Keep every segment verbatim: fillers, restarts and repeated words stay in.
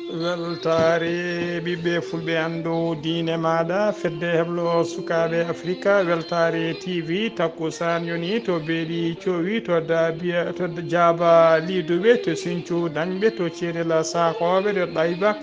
Weltaare ɓiɓɓe fulɓe, anndu diine maaɗa, fedde heblo sukaaɓe Afrika, Weltaare T V, takkusaan yoni to beeli coowi, to Dabiya, to Jaaba Liiduɓe, to Sincu Dañɓe, to Ceerel Saakooɓe, to Ɗayba,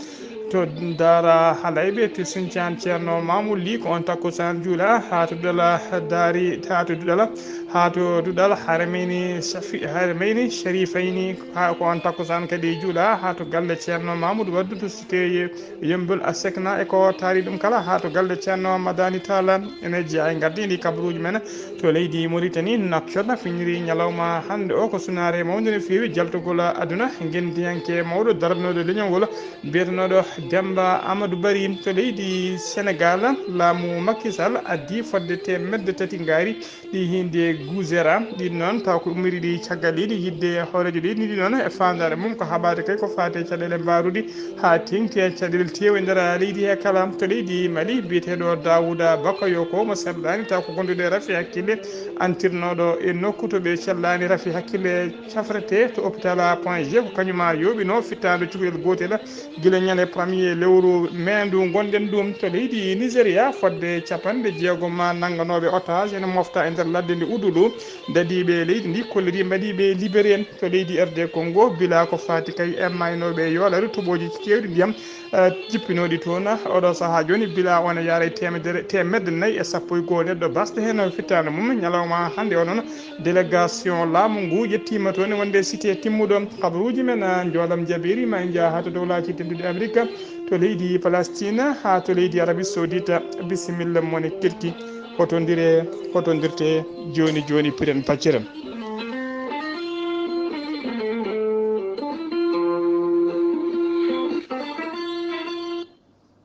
to Daara Halayɓe, to Sincaan Ceerno Maamu Li, ko on takkusaan juula, haa to Duɗal Daari, haa to Duɗal, haa to Duɗal Harameyni Safi-, Harameyni Sharifayni, haa ko on takkusaan kadi juula, haa to galle Ceerno Maamudu Waddu to Siteye Yembol a sekna e ko taari ɗum kala haa to galle Ceerno Madani Talla. Ene jeyaa e ngardiindi kabaruuji men to leydi Mauritanie. Nouakchott finiri ñalawma hannde o ko sunaare mawnde no feewi jaltugol aduna. Ngenndiyanke mawɗo darnooɗo leñol ngol biyetenooɗo Demba Amadou Bari to leydi Senegal, laamu Macky Sall addi fodde teemedde tati ngaari ɗi hinde Guzera. Ɗin noon taw ko ummiri ɗi caggal leydi yidde hooreejo leydi ndi noon e faandaare mum ko haɓaade kay ko faati e caɗeele mbaruɗi haa teŋti e caɗeele teew e nder leydi he kala. To leydi Mali, biyeteeɗo Daouda Bakayo ko mo sellaani taw ko gonduɗo e rafi hakkille, antirnooɗo e nokku to ɓe cellaani rafi hakkille cafrete to hôpital Point G, ko kañuma yooɓino fittaandu cukalel gootel gila ñande premier lewru meendu ngonɗen ɗum. To leydi Nigeria, fodde capanɗe jeegom nannganooɓe otage ene mofta e nder ladde nde Udulu. Dadiiɓe leydi ndi kolliri mbaɗiiɓe libéré to leydi R D Congo, bila ko faati kay e maynooɓe yoolare toɓooji keewɗi ndiyam, eh, jippinooɗi toon. Oɗo sahaa jooni, bila on yaara e teemedere, teemedde nayi e sappo e goo neɗɗo basɗo heen fittaandu mum. Ñalawma hannde o noon, délégation laamu ngu yettiima toon wonde cité timmuɗo. Kabaruuji men, ah, njoolam jabirii ma en njaha haa to dowlaaji tedduɗi Amerika, to leydi Palestine, haa to leydi Arabie Saoudite. Bisimilla mone kirki. Hotondire, hotondirte jooni jooni, piren pacciren.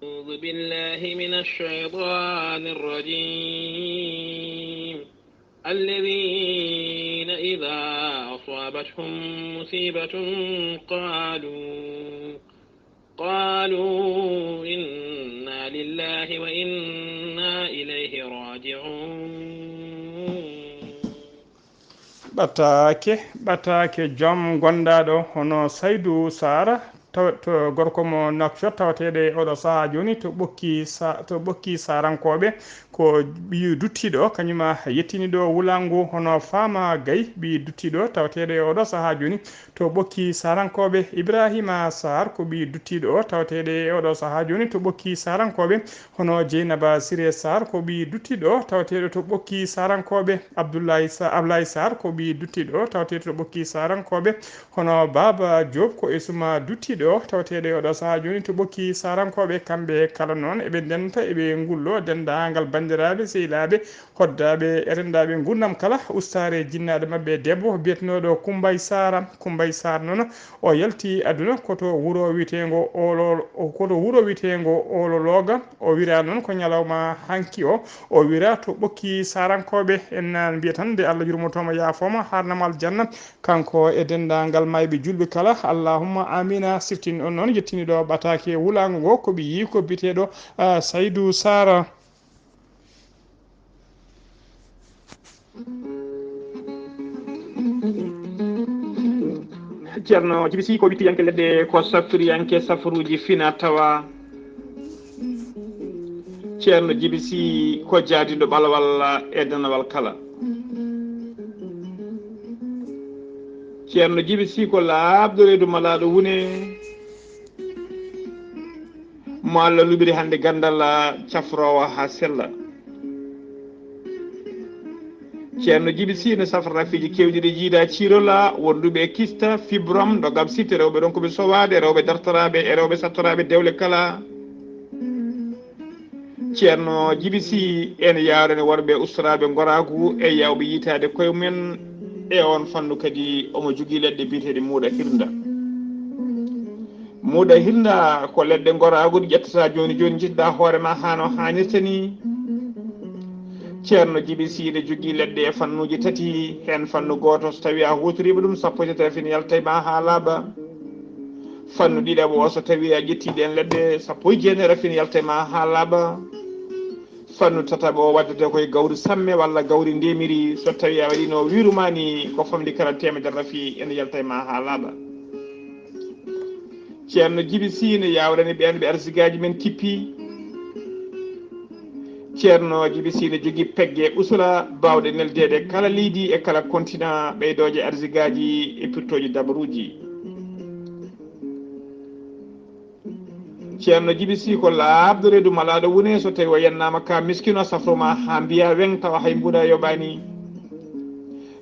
أعوذ بالله من الشيطان الرجيم. الذين إذا أصابتهم مصيبة قالوا، قالوا إنا لله وإنا إليه راجعون. Ɓataake, ɓataake joom gondaaɗo hono Saydu Saara, taw-, to gorko mo Nouakchott, tawateeɗo e oɗo sahaa jooni to Ɓokki Sa-, to Ɓokki Saarankooɓe, ko ɓiyu duttiiɗo, kañum yettini ɗo wulaango hono Faama Gay, ɓiyu duttiiɗo, tawateeɗo e oɗo sahaa jooni to Ɓokki Saarankooɓe. Ibrahima Sarr ko ɓiyu duttiiɗo, tawateeɗo e oɗo sahaa jooni to Ɓokki Saarankooɓe. Hono Jeynaba Siré Sarr ko ɓiyi duttiiɗo tawateeɗo to Ɓokki Saarankooɓe. Abdoulaye Sa-, Ablaye Sarr ko ɓiyi duttiiɗo tawateeɗo to Ɓokki Saarankooɓe. Hono Baaba Diop ko e suma duttiiɗo tawateeɗo e oɗo sahaa jooni to Ɓokki Saarankooɓe. Kamɓe kala noon eɓe ndenta, eɓe ngullo denndaangal banndiraaɓe, sehilaaɓe, hoddaaɓe e renndaaɓe nguurndam kala, ustaare jinnaaɗo maɓɓe debbo biyetenooɗo Kumbay Saara. Kumbay Saar noon, o yalti aduna ko to wuro wiyeteengo Olo-, ko to wuro wiyeteengo Olologa. O wira noon ko ñalawma hanki o, o wira to Ɓokki Saarankooɓe. En mbiyat tan nde Allah yurmotooma, yaafooma, haarnama aljanna, kanko e denndaangal maayɓe juulɓe kala. Allahumma amina. Siftin on noon yettini ɗo ɓataake wulaango ngo, ko ɓiyi ko biyeteeɗo, ah, Saydu Saara. Ceerno Jibi Sy ko wittiyanke leɗɗe, ko safturiyanke safaruuji fina tawa. Ceerno Jibi Sy ko jaadiiɗo ɓalawal e danawal kala. Ceerno Jibi Sy ko laaɓɗo reedu malaaɗo wune. Mo Allah luɓiri hannde ganndal cafroowo haa sella. Ceerno Jibi Sy ne safra rafiiji keewɗi ɗi jiida ciirola, wonduɓe e kista, fibrom, ndogam sitte, rewɓe ronkuɓe sowaade, rewɓe dartoraaɓe e rewɓe sattoraaɓe dewle kala. Ceerno Jibi Sy ene yaarani worɓe ustoraaɓe ngoraagu e yawɓe yiytaade koye mumen. E oon fannu kadi omo jogii leɗɗe biyeteeɗe muuɗa hirnda. Muuɗa hirnda ko leɗɗe ngoraagu ɗe ƴettata jooni jooni, njiɗɗa hoore ma haa no haanirta ni. Ceerno Jibi Sy ne jogii leɗɗe e fannuuji tati, heen fannu gooto so tawii a huutoriima ɗum sappo e tati rafin yalta e ma haa laaɓa. Fannu ɗiɗaɓo o, so tawii a ƴettii ɗeen leɗɗe sappo e jeenayi rafin yalta e ma haa laaɓa. Fannu tataɓo o waddete ko e gawri samme walla gawri ndemiri, so tawii a waɗiino wiiru ma ni ko famɗi kala teemedere rafi ene yalta e ma haa laaɓa. Ceerno Jibi Sii ne yaawrani ɓeen ɓe arsigaaji men kippi. Ceerno Jibi Sii ne jogii pegge usula baawɗe neldeede kala leydi e kala kontina ɓeydooje arsigaaji e pirtooji dabaruuji. Ceerno Jibi Sii ko laaɓɗo reedu malaaɗo wune, so tawi o yennaama ka miskino safroma haa mbiya weŋ tawa hay mbuuɗa yoɓaani.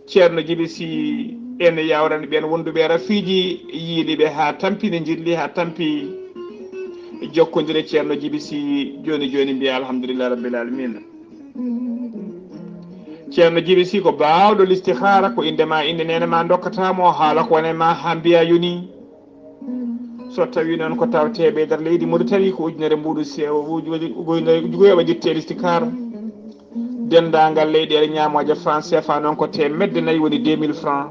Ceerno Jibi Sii ene yaawrani ɓeen wonduɓe rafiiji, yiili ɓe haa tampi, ne njirli haa tampi. Jokkondire Ceerno Jibi Sii jooni jooni mbiya alhamdulillahi rabbil alamina. Ceerno Jibi Sii ko baawɗo listihaara, ko innde ma, innde neene ma ndokkata mo, haala ko wone ma haa mbiya yoni. So tawi noon ko tawte ɓe nder leydi Mauritanie ko ujunere mbuuɗu se-, uju-, uju-, uju-, uju-, uju-, waɗirte listihaara. Denndaangal leyɗeele ñaamooje franc C F A noon ko teemedde nayi woni deux mille francs.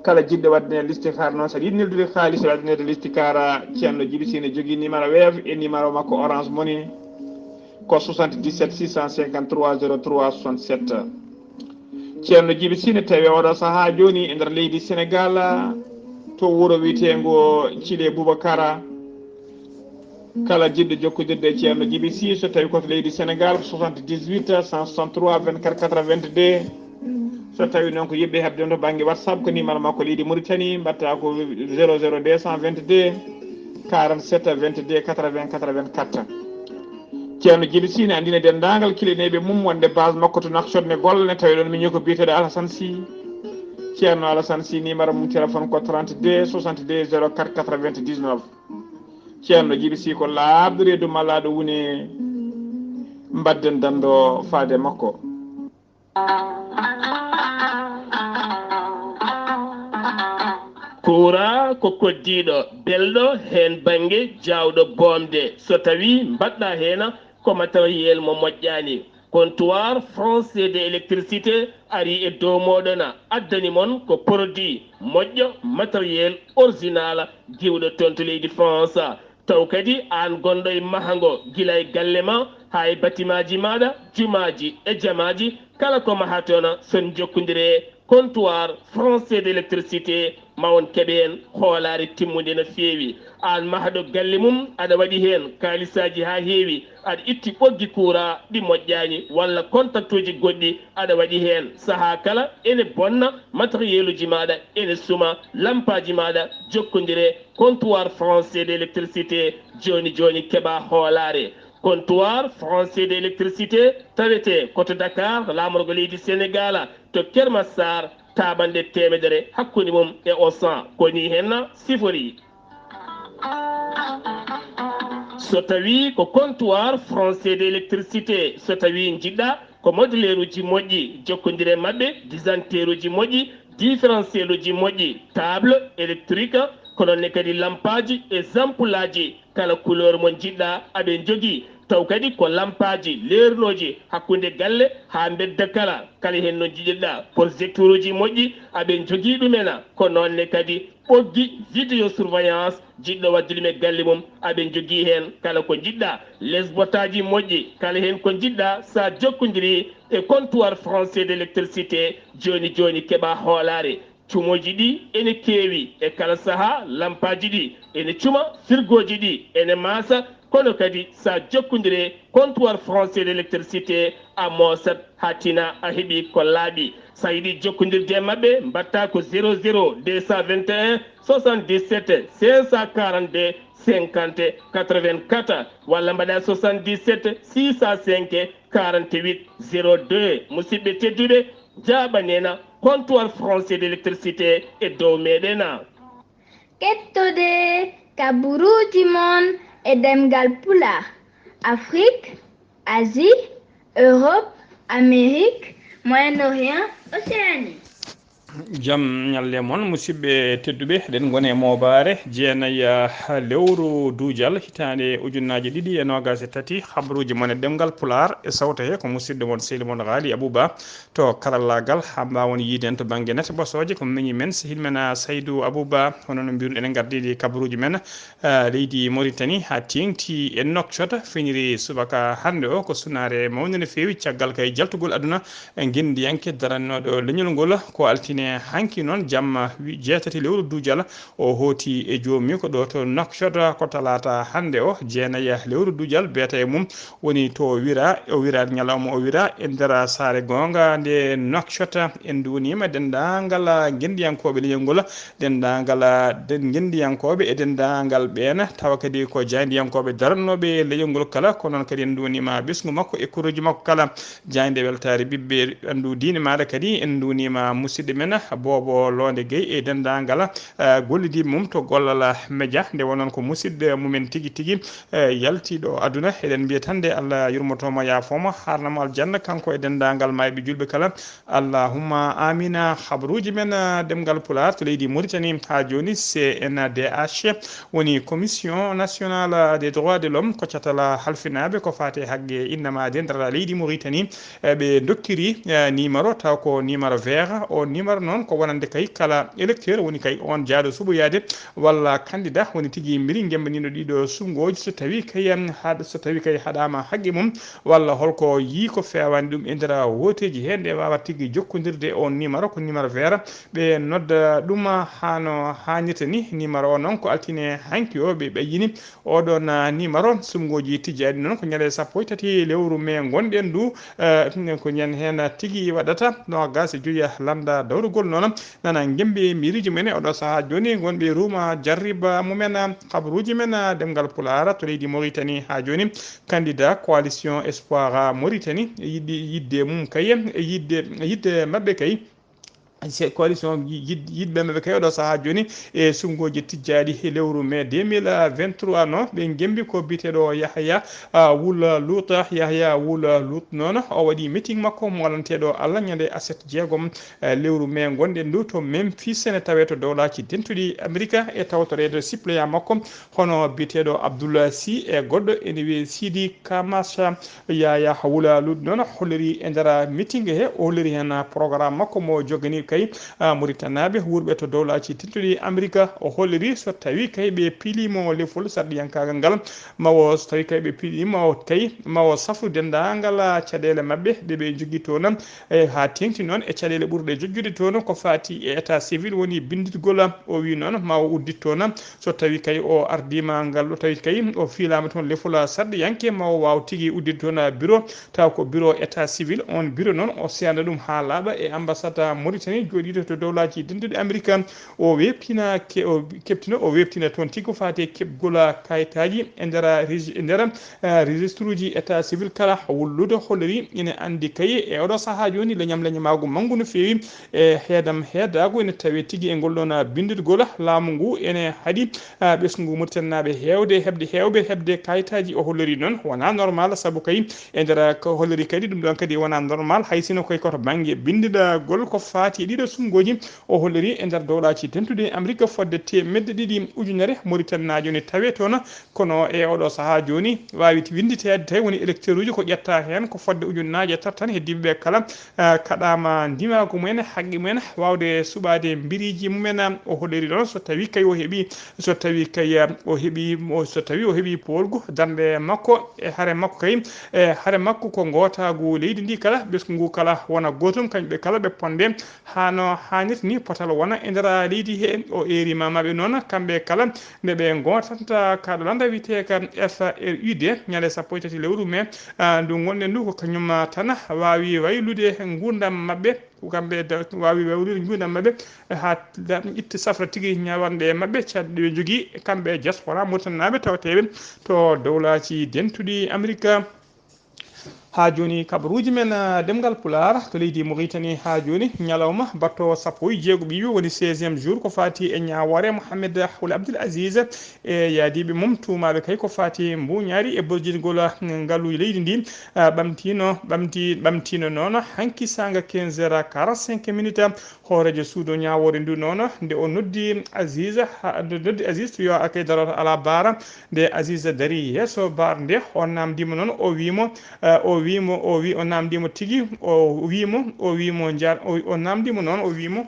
Kala jiɗɗo waɗde liste kar noon, so aɗa yiɗi neldude kaalis, aɗa nelda liste kar, Ceerno Jibi Sii ne jogii numéro Wave e numéro makko Orange Money ko soixante-dix-sept six cent cinquante-trois zéro trois soixante-sept. Ceerno Jibi Sii ne tawi oɗo sahaa jooni e nder leydi Senegal to wuro wiyeteengo Cile Bubakara. Kala jiɗɗo jokkondirde e Ceerno Jibi Sii, so tawi ko to leydi Senegal, ko soixante-dix-huit cent soixante-trois vingt-quatre quatre-vingt-deux. So tawi noon ko yiɗɓe heɓde to bannge WhatsApp, ko numéro makko leydi Mauritanie, mbaɗta ko zéro zéro deux cent vingt-deux quarante-sept vingt-deux quatre-vingts quatre-vingt-quatre. Ceerno Jibi Sii ne anndina denndaangal kilineeɓe mum wonde base makko to Nouakchott ne golla, ne tawi ɗoon miñi ko biyeteeɗo Alassane Sii. Ceerno Alassane Sii, numéro mum téléphone ko trente-deux soixante-deux zéro quatre quatre-vingt-dix-neuf. Ceerno Jibi Sii ko laaɓɗo reedu malaaɗo wune, mbadden danndo faade makko. Kuuraa ko koddiiɗo, belɗo heen bannge, jaawɗo boomde. So tawii mbaɗɗa heen ko matériel mo moƴƴaani. Comptoir français de électricité arii e dow mooɗon, addani mon ko produit moƴƴo, matériel original, diwɗo toon to leydi France. Taw kadi aan gonɗo e mahango, gila e galle ma, haa e batimaaji maaɗa, jumaaji e jamaaji, kala ko mahaton, son jokkondire e comptoir français d'électricité, ma on keɓ heen hoolaare timmunde no feewi. Aan mahɗo galle mum, aɗa waɗi heen kaalisaaji haa heewi, aɗa itti ɓoggi kuuraa ɗi moƴƴaani, walla kontaktuuji goɗɗi aɗa waɗi heen. Sahaa kala ene bonna, matériel uji maaɗa ene suma, lampaaji maaɗa, jokkondire e comptoir français d'électricité jooni jooni, keɓa hoolaare. Comptoir français d'électricité tawetee ko to Dakar, laamorgo leydi Senegal, to Keur Massar, taaɓannde teemedere hakkunde mum e Auchan. Ko nii heen siforii. So tawii ko comptoir français d'électricité, so tawii njiɗɗa ko moduleeruuji moƴƴi, jokkondire e maɓɓe, disanteeruuji moƴƴi, différentiel uji moƴƴi, table électrique, ko noon ne kadi lampaaji e zampulaaji, kala couleur mo njiɗɗa aɓe njogii. Taw kadi ko lampaaji leernooji hakkunde galle haa mbedda kala, kala heen no njiɗirɗa. Projecteur uji moƴƴi aɓe njogii ɗumen, ko noon ne kadi ɓoggi vidéosurveillance, jiɗɗo waɗde ɗum e galle mum, aɓe njogii heen kala ko njiɗɗa. Les bottaaji moƴƴi, kala heen ko njiɗɗa, so a jokkondirii e comptoir français d'électricité, jooni jooni keɓa hoolaare. Cumooji ɗi ene keewi e kala sahaa, lampaaji ɗi ene cuma, firgooji ɗi ene maasa, kono kadi so a jokkondire e comptoir français d'électricité, a moosat haa tina a heɓi ko laaɓi. So a yiɗi jokkondirde e maɓɓe, mbaɗta ko zéro zéro deux cent vingt et un soixante-dix-sept cinq cent quarante-deux cinquante quatre-vingt-quatre, walla mbaɗa soixante-dix-sept six cent cinq quarante-huit zéro deux. Musidɓe tedduɓe, jaaɓanena comptoir français d'électricité e dow meɗen. Kettode kaburuuji mon e ɗemngal Pulaar, Afrik, Asie, Europe, Amérique, Moyen-Orient, Océanie. Jam ñalle mon, musidɓe tedduɓe, eɗen ngoni e moobaare jeenayi, ah, lewru duujal hitaande ujunnaaje ɗiɗi e noogaas e tati. Habaruuji mon e ɗemngal Pulaar e sawto he ko musidɗo mon, sehil mon Haali Abuba to karallaagal, haa mbaawon yiiden to bannge nate ɓosooje. Ko miñi men, sehil men, ah, Saydu Abuba, hono no mbiruɗen, en ngardiiɗi kabaruuji men, ah, leydi Mauritanie, haa teeŋti e Nouakchott, feniri subaka hannde o. Ko sunaare mawnde no feewi, caggal kay jaltugol aduna, eh, ngenndiyanke darannooɗo leñol ngol, ko altine E hanki noon jamma wi-, jeetati lewru Duujal, o hooti e joomi ko ɗo to Nouakchott ko talaata hannde o, jeenaya lewru Duujal, beeta e mum woni to wira, o wira ñalawma o wira e nder saare goonga nde Nouakchott. En nduwniima denndaangal ngenndiyankooɓe leñol ngol, denndaangal den ngenndiyankooɓe e denndaangal ɓeen, tawa kadi ko jaayndiyankooɓe darannooɓe leñol ngol kala, ko noon kadi en nduwniima ɓesngu makko e kuuruuji makko kala. Jaaynde weltaare ɓiɓɓe ɓanndu diine maaɗa kadi, en nduwniima musidɗo men Boobo Loonde Gey e denndaangal, eh, gollidiiɓe mum to Gollal Media, nde wonnoon ko musidɗo mumen tigi tigi, eh, yaltiiɗo aduna. Eɗen mbiya tan nde Allah yurmotooma, yaafooma, haarnamo aljanna, kanko e denndaangal maayɓe juulɓe kala. Allahumma amina. Habaruuji men, eh, ɗemngal Pulaar to leydi Mauritanie haa jooni, C N D H, woni Commission Nationale des Droits de l'Homme, ko catal halfinaaɓe ko faati e haqqe innamaaje nder leydi Mauritanie. Eh, ɓe ndokkiri, eh, numéro, taw ko numéro vert. O numéro noon ko wonande kay kala électeur woni kay on jaado suɓoyaade walla candidat woni tigi mbiri ngembaniino ɗiɗo suɓngooji, so tawi kay, em, haɗ-, so tawi kay haɗaama haqqe mum, walla holko yii ko feewaani ɗum e nder wooteeji hee, nde waawa tigi jokkondirde e on numéro, ko numéro vert. Ɓe nodda ɗum hano haanirta ni. Numéro o noon ko altine hanki o ɓe ɓeyyini. Oɗon, ah, numéro, suɓngooji tijjaaɗi noon ko ñande sappo e tati lewru mee ngonɗen ndu, eh, ko ñande heen tigi waɗata noogaas e joyi lannda dawrugol noon. Nana ngemmbi miiruuji men e oɗo sahaa jooni, ngonɓe ruuma jarriba mumen, ah, habaruuji men, ah, ɗemngal Pulaar to leydi Mauritanie haa jooni. Candidat Coalition Espoir Mauritanie, yiɗi, yiɗde mum kay, e yiɗde, yiɗde maɓɓe kay, se-, coalition yi-, yiɗ-, yiɗɓe maɓɓe kay oɗo sahaa jooni e suɓngooji tijjaaɗi e lewru mee deux mille vingt-trois no ɓe ngemmbi ko biyeteeɗo Yahya, ah, Wul Luuta. Yahya Wul Luut noon o waɗi meeting makko moolanteeɗo Allah ñande aset jeegom, eh, lewru mee ngonɗen ndu to Memphis, ene tawee to Dowlaaji Dentuɗi Amerika, e tawtoreede suppléant makko hono biyeteeɗo Abdullah Sy e goɗɗo ene wiyee Sidi Kamasha. Yaya Wula Luuɗi noon holliri e nder meeting he, o holliri heen programme makko mo jogani kay, ah, Mauritaniaɓe wuurɓe to Dowlaaji Dentuɗi Amerika. O holliri so tawi kay ɓe piilimo lefol sarɗiyankaagal ngal, ma o, so tawi kay ɓe piilimo kay, ma o safru denndaangal caɗeele maɓɓe ɗe ɓe njogii toon, e haa teeŋti noon e caɗeele ɓurɗe jojjude toon ko faati e état civil, woni binnditgol. O wii noon ma o uddit toon so tawi kay o ardiima ngal, o tawi kay o fiilaama toon lefol sarɗiyanke, ma o waaw tigi udditde toon bureau, taw ko bureau état civil. On bureau noon o seerna ɗum haa laaɓa e ambassade Mauritanie jooɗiiɗo to Dowlaaji Dentuɗi Amerika. O weeɓtina ke-, o keɓtino, o weeɓtina toon tigi ko faati e keɓgol kayitaaji e nder regi-, e nder, eh, registruuji état civil kala. Wul Luuɗi holliri ina anndi kay e oɗo sahaa jooni leñam leñamaagu manngu no feewi e heedam heedaagu ene tawee tigi e ngol ɗoon binnditgol. Laamu ngu ene haɗi, ah, ɓesngu Mauritanie naaɓe heewde heɓde, heewɓe heɓde kayitaaji. O holliri noon wonaa normal, sabu kay e nder ko holliri kadi ɗum ɗoon kadi wonaa normal, hay sino koy ko to bannge binnditgol ko faati e ɗiɗo suɓngooji. O holliri e nder Dowlaaji Dentuɗi Amerika fodde teemedde ɗiɗi ujunere Mauritanienaajo ne tawee toon, kono e oɗo sahaa jooni waawi winnditeede tawi woni électeuruuji ko ƴetta heen ko fodde ujunnaaje tati tan heddiiɓe ɓe kala, eh, kaɗaama ndimaagu mumen, haqqe mumen, waawde suɓaade mbiriiji mumen. O holliri noon so tawi kay o heɓi, so tawi kay, eh, o heɓi, o, so tawi o heɓi poolgu darnde makko e hare makko kay, e hare makko ko ngootaagu leydi ndi kala, ɓesngu ngu kala wona gootum, kañɓe kala ɓe ponde hano haanirta ni potal wona e nder leydi he. O eeri ma maɓɓe noon kamɓe kala nde ɓe ngootanta kaɗo lannda wiyeteeka F R U D ñande sappo e tati lewru mee, ah, ndu ngonɗen ndu, ko kañum tan waawi waylude nguurndam maɓɓe, ko kamɓe da-, waawi waylude nguurndam maɓɓe haa da-, itta safra tigi ñawanɗe maɓɓe caɗɗe ɓe njogii kamɓe diaspora Mauritanie naaɓe tawteeɓe to Dowlaaji Dentuɗi Amerika. Haa jooni, kabaruuji men, ah, ɗemngal Pulaar to leydi Mauritanie. Haa jooni, ñalawma baɗtoowo sappo e jeego ɓiɓɓe, woni seizième jour, ko faati e ñaawoore Mohamed Wul Abdel Aziz e yaadiiɓe mum, tuumaaɓe kay ko faati mbuuñaari e bojjingol, ah, ngalu leydi ndi, ah, ɓamtiino, ɓamti-, ɓamtiino noon hanki saanga quinze heures quarante-cinq minutes. Hooreejo suudu ñaawoore ndu noon, nde o noddi Aziz, ha, nde noddi Aziz, yo a kay daroto alaa baara. Nde Aziz darii yeeso baar nde, o naamndii mo noon, o wii mo, eh, o wii mo, o wii, o naamndii mo tigi, o wii mo, o wii mo njaar-, o, o naamndii mo noon, o wii mo,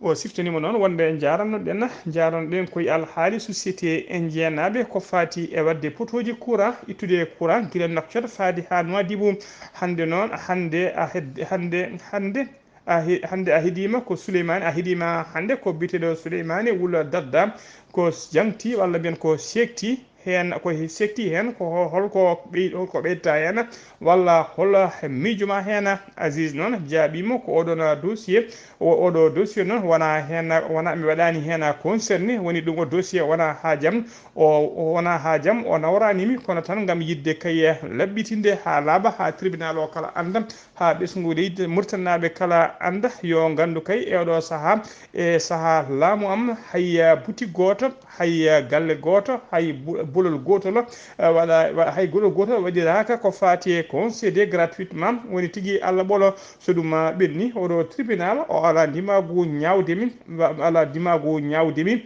o siftanii mo noon wonde njaaranno-ɗen, njaaranno-ɗen ko e alhaali société indien naaɓe ko faati e waɗde potooji courant, ittude courant gila Nouakchott faade haa Nouadhibou. Hannde noon, hannde, a, hedde, hannde, hannde, a he-, hannde a heɗiima ko Souleymane, a heɗiima hannde ko biyeteeɗo Souleymane Wul Dadda, ko jaŋti walla mbiyen ko seekti heen, ko he-, seekti heen ko ho-, holko ɓey-, holko ɓeydata heen, walla hol miijo ma heen? Aziz noon jaabiima ko oɗon dossier, o-, oɗo dossier noon wonaa heen, wonaa mi waɗaani heen concerné, woni ɗum o dossier wonaa haajam, o, o wonaa haajam, o nawraani mi, kono tan ngam yiɗde kay laɓɓitinde haa laaɓa, haa tribunal o kala annda, haa ɓesngu leydi Muritaninaaɓe kala annda, yo nganndu kay e oɗo sahaa, e sahaa laamu am, hay buti gooto, hay galle gooto, hay bu-, bolol gootol, eh, waɗa, wa-, hay golol gootol waɗiraaka ko faati e concédé gratuitement, woni tigi Allah ɓolo. So ɗum, ah, ɓenni, oɗo tribunal o alaa ndimaagu ñaawde mi, wa-, alaa ndimaagu ñaawde mi.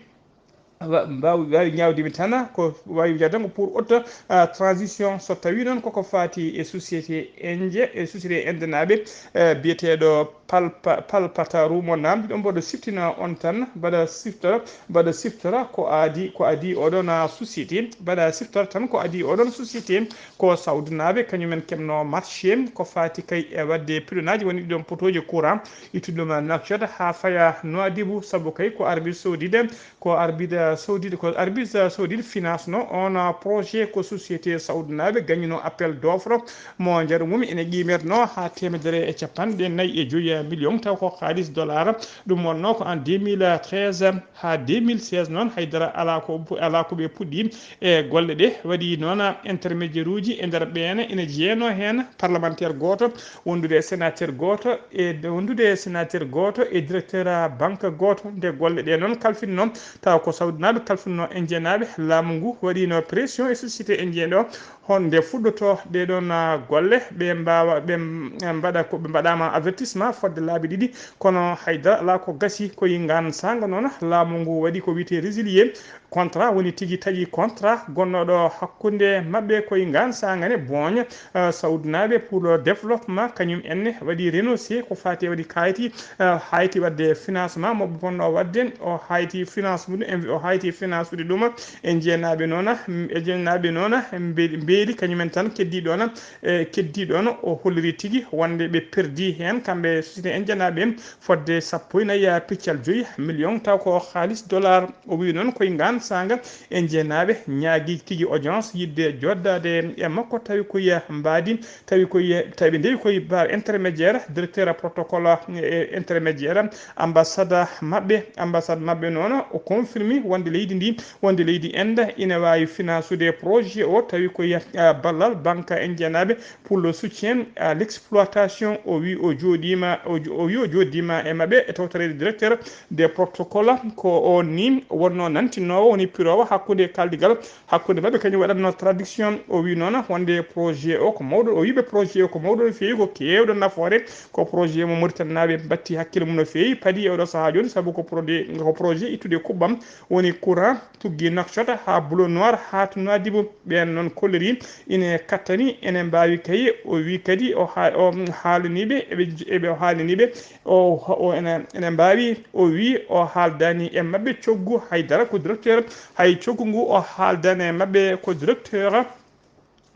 Wa-, mbaawi, waawi ñaawde mi tan ko waawi wiyde tan ko pour auto, ah, transition. So tawii noon koko faati e société Indien, e société Indenaaɓe, eh, biyeteeɗo Palpa-, Palpataru mo naamndi ɗo, mboɗo siftina on tan, mbaɗa siftora, mbaɗa siftora ko adii, ko adii oɗon, ah, société, mbaɗa siftora tan ko adii oɗon société, ko Saudinaaɓe, kañumen keɓno marché, ko faati kay e waɗde pilonaaji woni ɗon potooji courant, ittude ɗum Nouakchott haa faya Nouadhibou, sabu kay ko Arabie Saoudite, ko Arabie Saoudite, ko Arabie Saoudite finance no on projet, ko société Saudinaaɓe gañuno appel d'offre mo njaru mum ene qiimirno haa teemedere e capanɗe nayi e joyi million, taw ko kaalis dollar. Ɗum wonno ko en deux mille treize haa deux mille seize noon, haydara alaa ko, alaa ko ɓe puɗɗi e golle ɗe. Waɗi noon intermédiaire uji e nder ɓeen ene jeyanoo heen parlementaire gooto, wondude e sénateur gooto, e wondude e sénateur gooto e directeur banque gooto. Nde golle ɗe noon kalfinno, taw ko Saudinaaɓe kalfinno Indienaaɓe. Laamu ngu waɗino pression e société Indien ɗo, hol nde fuɗɗoto ɗee ɗoon, ah, golle, ɓe mbaawa, ɓe m-, mbaɗa ko ɓe mbaɗaama avertissement fodde laabi ɗiɗi, kono haydara alaa ko gasi. Ko e ngaan saanga noon, laamu ngu waɗi ko wiyetee résilier contrat, woni tigi taƴi contrat gonnooɗo hakkunde maɓɓe. Ko e ngaan saanga ne, Bogne, ah, Saudinaaɓe pour le développement, kañum en ne waɗi renoncé ko faati e waɗi kaayti, ah, haayti waɗde financement mo ɓe ponno waɗde. O haayti finance mum, o haayti finance ude ɗum. Indienaaɓe noon, Indienaaɓe noon mbe-, mbeeli kañumen tan keddii ɗoon, e keddii ɗoon, o holliri tigi wonde ɓe perdii heen, kamɓe société Indienaaɓe, fodde sappo e nayi piccal joyi million, taw ko kaalis dollar. O wiyi noon ko e ngaan saanga Indienaaɓe ñaagii tigi audience, yiɗde jooɗdaade e makko, tawi ko e mbaadi, tawi ko e, tawi ɓe ndewi ko e par intermédiaire directeur protocole e intermédiaire ambassade maɓɓe. Ambassade maɓɓe noon o confirmi wonde leydi ndi, wonde leydi Inde ina waawi finansude projet o, tawi ko e, ah, ballal banque Indienaaɓe pour le soutien à l'exploitation. O wi o jooɗiima, o jo-, o wi o jooɗiima e maɓɓe e tawtoreede directeur des protocoles. Ko on ni wonno nantinnoowo, woni piroowo hakkunde kaldigal hakkunde maɓɓe, kañum waɗatno traduction. O wi noon wonde projet o ko mawɗo, o wi ɓe projet o ko mawɗo no feewi, ko keewɗo nafoore, ko projet mo Mauritanie naaɓe mbatti hakkille mum no feewi, padi e oɗo sahaa jooni, sabu ko produit, ko projet ittude kuɓɓam, woni courant, tuggi Nouakchott haa Boulot Noir haa to Nouadhibou. Ɓeen noon kolliri ine kattani, ene mbaawi kay. O wi kadi o ha-, o haalaniiɓe, eɓe, eɓe o haalaniiɓe, o, o ene, ene mbaawi. O wi o haaldani e maɓɓe coggu haydara, ko directeur, hay coggu ngu o haaldani e maɓɓe ko directeur,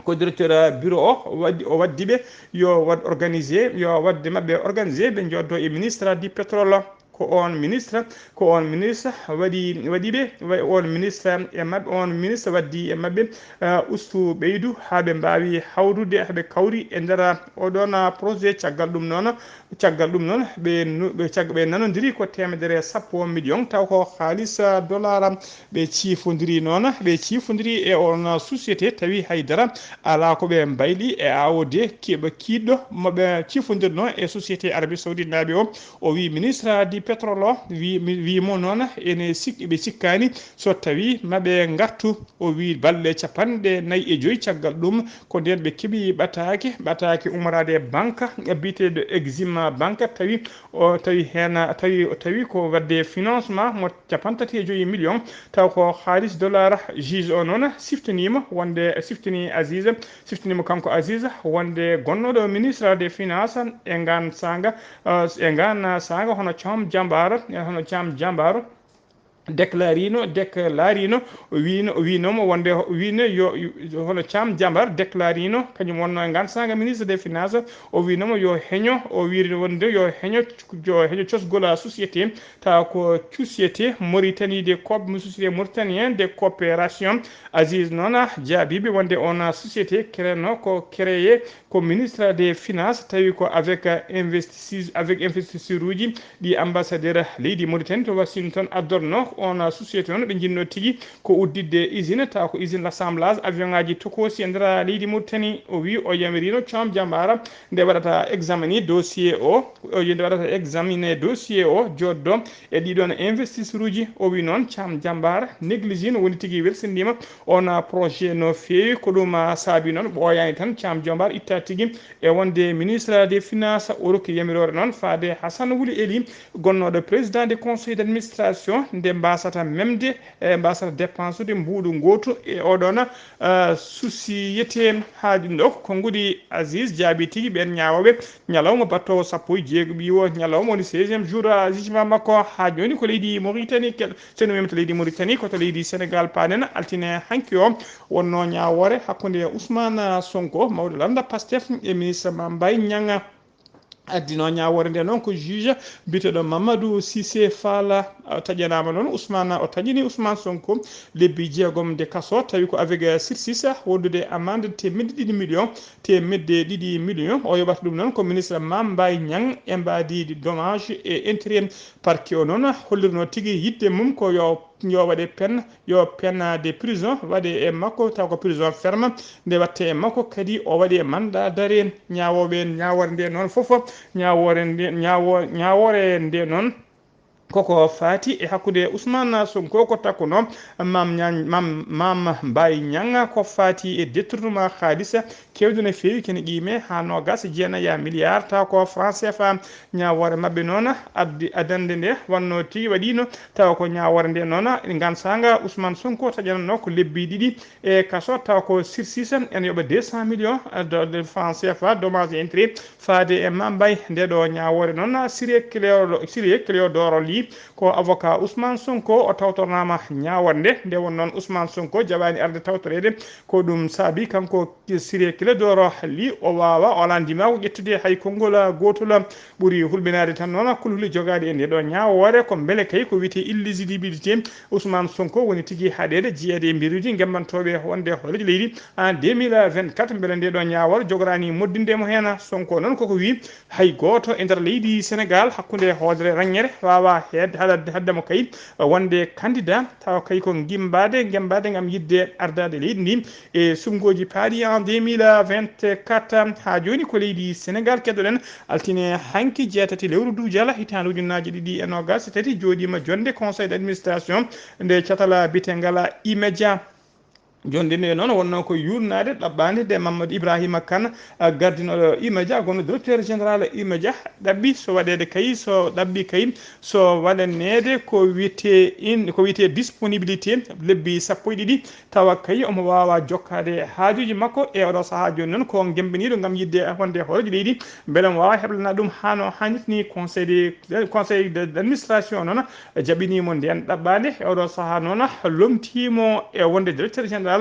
ko directeur bureau o waddi, o waddi ɓe yo waɗ organisé, yo wadde maɓɓe organisé, ɓe njoddo e ministre du pétrole. Ko on ministre, ko on ministre waɗi, waɗi ɓe, wa-, on ministre e maɓɓe, on ministre waddi e maɓɓe, ah, ustu ɓeydu haa ɓe mbaawi hawrude, haa ɓe kawri e nder oɗon, ah, projet. Caggal ɗum noon, caggal ɗum noon, ɓe nu-, ɓe cag-, ɓe nanondiri ko teemedere sappo million, taw ko haalis, ah, dollar. Ɓe ciifondiri noon, ɓe ciifondiri e on société, tawi haydara alaa ko ɓe mbayli e A O D, kiiɓe kiiɗɗo mo ɓe ciifondirno e société Arabie Saoudite naaɓe o. O wi ministre du pétrole o, wi, mi, wi mo noon, ene sik-, ɓe cikkaani so tawi maɓe ngartu. O wi balɗe capanɗe nayi e joyi caggal ɗum, ko ndeen ɓe keɓi ɓataake, ɓataake ummorade e banque biyeteeɗo Exim Banque, tawi o tawi heen, tawi, tawi ko wadde financement mo capantati e joyi million, taw ko haalis dollar. Juge o noon siftiniima wonde, siftini Aziz, siftiniima kanko Aziz wonde gonnooɗo ministre des finances e ngaan saanga, eh, e ngaan saanga hono Thiam Jambar, eh, hono Thiam Jambar, déclarino déclarino o wiino o wiinomo wonde o wiino yo hono Thiam Diambar déclarino kañum wonno e ngan sanga ministre des finances. O wiinomo yo heño o wiiri wonde yo heño yo heño cosgol a société tawa ko société Mauritanie de coop société mauritanien de coopération. Aziz noon jaabiɓe wonde on société créno ko créé ko ministre des finances tawi ko avec investis avec investisseur uji ɗi ambassadeur leydi Mauritanie to Washington addorno on société noon ɓe jinno tigi ko udditde usine taw ko usine l'assemblage avion ngaji tokosi e nder leydi Mauritanie. O wi o yamirino Thiam Diambara nde waɗata examine dossier o nde waɗata examine dossier o joddo e ɗiɗon investisseur uji. O wi noon Thiam Diambara négligino woni tigi welsindima on projet no feewi ko ɗum saabi noon ɓooyani tan Thiam Diambara itta tigi e wonde ministre des finances o rokki yamiroore noon faade Hassan Wuli Eli gonnooɗo président du conseil d'administration nde mbasata memde e mbasata dépensude mbuuɗu ngootu e oɗon société. Haa ɗum ɗo ko konnguɗi Aziz jaabi tigi ɓeen ñaawooɓe ñalawma battoowo sappo e jeego ɓiwo ñalawma woni seizième jour jugement makko. Haa jooni ko leydi Mauritanie kel seno memi to leydi Mauritanie ko to leydi Sénégal paanen altine hanki o wonno ñaawoore hakkunde Ousmane Sonko mawɗo lannda Pastef e ministre Mame Mbaye Niang. Addino ñaawoore nde noon ko juge biyeteeɗo Mamadou Cissé Fall. Taƴanaama noon Ousmane o taƴini Ousmane Sonko lebbi jeegom de kaso tawi ko avec sursis wondude amande teemedde ɗiɗi million teemedde ɗiɗi million. O yoɓata ɗum noon ko ministre Mame Mbaye Niang e mbaadi dommage et intérêt. Parquet o noon hollirno tigi yiɗde mum ko yo yo waɗe peine yo peine de prison waɗe e makko taw ko prison ferme nde watte e makko kadi o waɗi e mandat d'arrêt. Ñaawooɓe ñaawoore nde noon fof ñaawoore nde ñaawo ñaawoore nde noon koko faati e hakkunde Ousmane Sonko ko takkuno Mame Niang Mame Mame Mbaye Niang ko faati e détournement haalis kewɗo no feewi kene qiime haa noogas e jeenaya milliard taw ko franc C F A. Ñaawoore maɓɓe noon addi adande nde wonno tigi waɗino taw ko ñaawoore nde noon ngan sanga Ousmane Sonko taƴanno ko lebbi ɗiɗi e kaso taw ko sursis en yoɓa deux cent millions de franc C F A dommage et intérêt. Faade e Mame Mbaye nde ɗo ñaawoore noon Ciré Clédor Ciré Clédor Ly ko avocat Ousmane Sonko o tawtornaama ñaawoore nde nde won noon Ousmane Sonko jaɓaani arde tawtoreede ko ɗum saabi kanko Ciré Clédor Ly o waawa o alaa ndimaako ƴettude hay konngol gootol. Ɓuri hulɓinaade tan noon kulhuli jogaaɗi e nde ɗo ñaawoore ko mbele kay ko wiyetee illégitimité Ousmane Sonko woni tigi haɗeede jeyeede e mbiruuji ngemmantooɓe wonde hooreejo leydi en deux mille vingt-quatre mbele nde ɗo ñaawoore jogoraani moddinde mo heen. Sonko noon koko wii hay gooto e nder leydi Sénégal hakkunde hoodere raññere waawa heedde haɗa haddemo kay wonde candidat tawa kay ko gimbaade gembaade ngam yiɗde ardaade leydi ndi e sumgooji paaɗi en deux mille vingt-quatre. Haa jooni ko leydi Sénégal keddoɗen altine hanki jeetati lewru dujala hitaande ujunnaaji ɗiɗi e noogas e tati jooɗiima jonnde conseil d'administration nde catala bite ngala imedia. Jonde nde noon wonno ko yuurnaade ɗaɓɓaande nde Mamadou Ibrahima Kane gardinooɗo imedia gonno directeur général imedia ɗaɓɓi so waɗeede kay so ɗaɓɓi kay so waɗaneede ko wiyetee in ko wiyetee disponibilité lebbi sappo e ɗiɗi tawa kay omo waawa jokkaade haajuuji makko e oɗo sahaa jooni noon ko gemmbiniiɗo ngam yiɗde wonde hooreejo leydi mbele omo waawa heblanaade ɗum haa no haanirta ni conseil de conseil d'administration noon jaɓiniimo ndeen ɗaɓɓaande e oɗo sahaa noon lomtiimo e wonde directeur général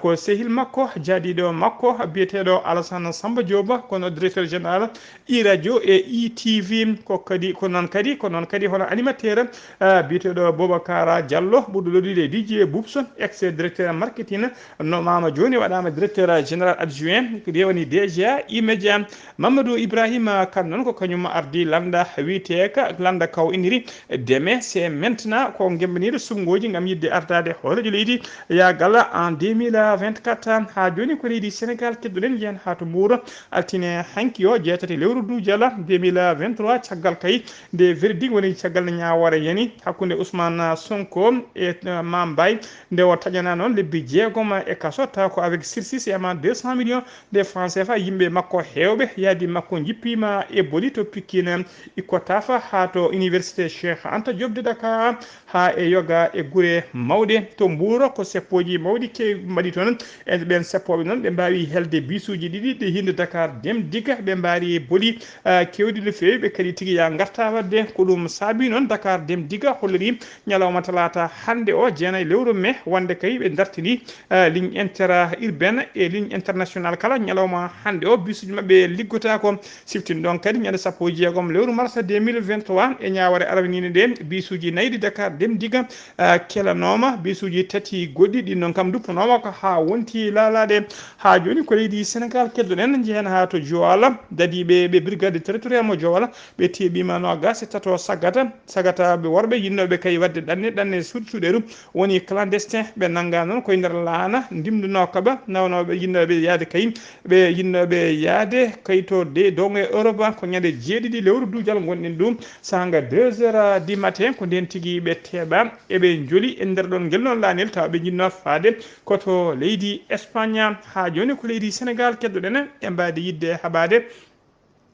ko sehil makko jaadiiɗo makko biyeteeɗo Alassane Samba Diop kono directeur général e radio e E T V ko kadi ko noon kadi ko noon kadi hono animateur biyeteeɗo Boubacar Diallo ɓurɗo loddude D J Boubson ex directeur marketing no mama jooni waɗama directeur général adjoint ko rewani D G A immédiat. Mamadou Ibrahima Kane noon ko kañum ardi lannda wiyeteka lannda kaw iniri deme c'est maintenant ko gemmbaniiɗo suɓngooji ngam yiɗde ardaade hooreejo leydi yaagal en deux mille vingt-quatre. Haa jooni ko leydi Sénégal keddoɗen njiyan haa to Mbuur altine hanki o jeetati lewru dujala deux mille vingt-trois caggal kay nde verdict woni caggal nde ñaawoore yani hakkunde Ousmane Sonko e Mame Mbaye nde o taƴana noon lebbi jeegom e kaso taw ko avec sursis e amende deux cent millions de francs C F A. Yimɓe makko heewɓe yaadi makko jippiima e boli to Pikine Icotaf haa to université Cheikh Anta Diop de Dakar haa e yoga e gure mawɗe to Mbuur ko seppooji mawɗi keewi mbaɗi toon. E ɓeen seppooɓe noon, ɓe mbaawi helde bisuuji ɗiɗi ɗi hinde Dakar Dem Dikka, ɓe mbaari boli, ah, keewɗi no feewi, ɓe kadi tigi yaa ngarta waɗde. Ko ɗum saabi noon Dakar Dem Dikka holliri ñalawma talaata hannde o, jeenayi lewru mee, wonde kay ɓe dartini, ah, ligne interurbaine e ligne internationale kala ñalawma hannde o, bisuuji maɓɓe liggotaako. Siftin ɗon kadi ñande sappo e jeegom lewru mars deux mille vingt-trois, e ñaawore arwaniinde nde, bisuuji nayi ɗi Dakar Dem Dikka, ah, kelanooma, bisuuji tati goɗɗi, ɗin noon kam duppanooma ko haa wonti laalaade. Haa jooni ko leydi Senegaal keddoɗen, njehen haa to Joal, dadiiɓe ɓe brigade territorial mo Joal, ɓe teeɓiima noogaas e tato sagata, sagataaɓe worɓe yinnooɓe kay waɗde ɗanne, ɗanne suuɗ-, suuɗeeru, woni clandestin, ɓe nanngaa noon koye nder laana ndimndunooka ɓe, nawnooɓe yinnooɓe yahde kay, ɓe yinnooɓe yahde kay to de, dow e Europe, ko ñande jeeɗiɗi lewru duujal ngonɗen ɗum, saanga deux heures du matin, ko ndeen tigi ɓe teeɓa, eɓe njoli e nder ɗon ngel noon laanel, tawa ɓe njinnoo faade ko to leydi Espagne. Haa jooni ko leydi Senegaal keddoɗen, e mbaadi yiɗde haɓaade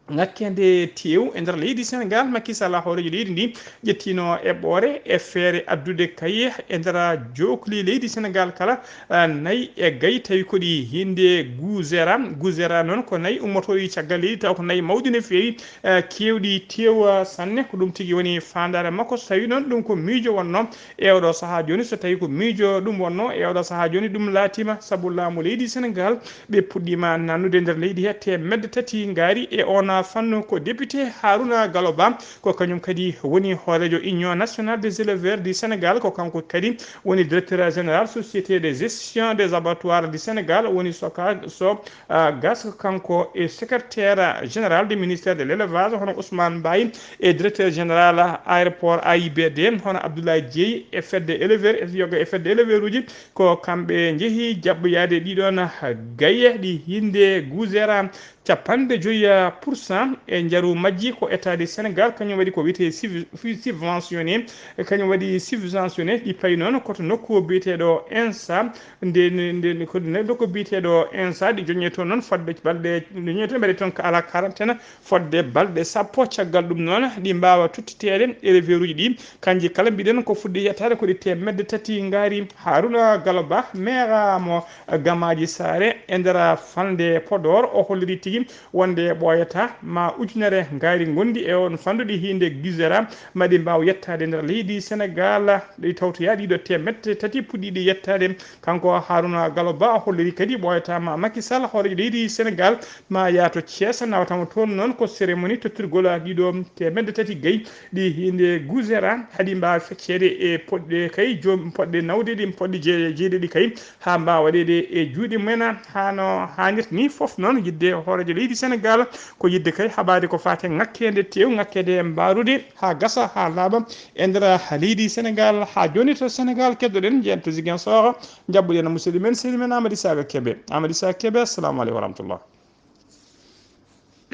ŋakkeende teewu e nder leydi Senegaal. Macky Sall, hooreejo leydi ndi, ƴettiino eɓɓoore e feere addude kay e nder jookli leydi Senegaal kala, ah, nayi e gayi, tawi ko ɗi hinde Guzera. Guzera noon ko nayi ummotooɗi caggal leydi, taw ko nayi mawɗi no feewi, ah, keewɗi teewu sanne. Ko ɗum tigi woni faandaare makko. So tawi noon ɗum ko miijo wonno e oɗo sahaa jooni, so tawi ko miijo ɗum wonno e oɗo sahaa jooni, ɗum laatiima sabu laamu leydi Senegaal. Ɓe puɗɗiima nannude nder leydi he teemedde tati ngaari e oon fannu. Ko député Harouna Gallo Ba, ko kañum kadi woni hooreejo Union Nationale des Éleveurs du Sénégal, ko kanko kadi woni directeur général Société de gestion des abattoirs du Sénégal, woni soka so, ah, gas, kanko e secrétaire général du ministère de l'élevage, hono Ousmane Mbaye, e directeur général aéroport A I B D, hono Abdoulaye Dieye, e fedde éleveur, e yoga e fedde éleveur uji, ko kamɓe njehi jaɓɓoyaade ɗiɗon gaye ɗi hinde Guzera. Capanɗe joyi pour cent e njaru majji ko État du Sénégal, kañum waɗi ko wiyetee sub-, subventionné, kañum waɗi subventionné. Ɗi payi noon ko to nokku biyeteeɗo INSA, nde, nde, nde, ko nokku biyeteeɗo INSA, ɗi joñe toon noon fodde balɗe, ɗi joñe toon mbaɗe toon ko alaa quarantaine fodde balɗe sappo. Caggal ɗum noon, ɗi mbaawa tottiteede éleveur uji ɗi. Kanji kala mbiɗen ko fuɗɗi yettaade ko ɗi teemedde tati ngaari. Harouna Gallo Ba, maire mo Gamaaji Saare e nder falnde Podor, o holliri tigi wonde ɓooyata ma ujunere ngaari ngonndi e on fandu ɗi hinde Guzera, ma ɗi mbaaw yettaade nder leydi Senegaal, ɗi tawtoya ɗiɗo teemedde tati puɗɗiiɗi yettaade. Kanko Harouna Gallo Ba o holliri kadi ɓooyata ma Macky Sall, hooreejo leydi Senegaal, ma yaato Thiès, nawatamo toon noon ko cérémonie tottirgol ɗiɗo teemedde tati gayi ɗi hinde Guzera, haɗi mbaawa fecceede e poɗɗe kay joom, poɗɗe nawde ɗi, poɗɗe je-, jeeɗiɗi kay, haa mbaawa waɗeede e juuɗe mumen hano haanirta ni. Fof noon yiɗde hooreejo leydi Senegaal ko yiɗde kay haɓaade ko faati e ŋakkeende teew, ŋakkeende mbaarude haa gasa, haa laaɓa e nder leydi Senegaal. Haa jooni to Senegaal keddoɗen, njehen to Ziguinchor, njaɓɓuɗen musidɗo men, sehil men Amady Saga Kébé. Amady Saga Kébé, assalamu aleykum wa rahmatullah.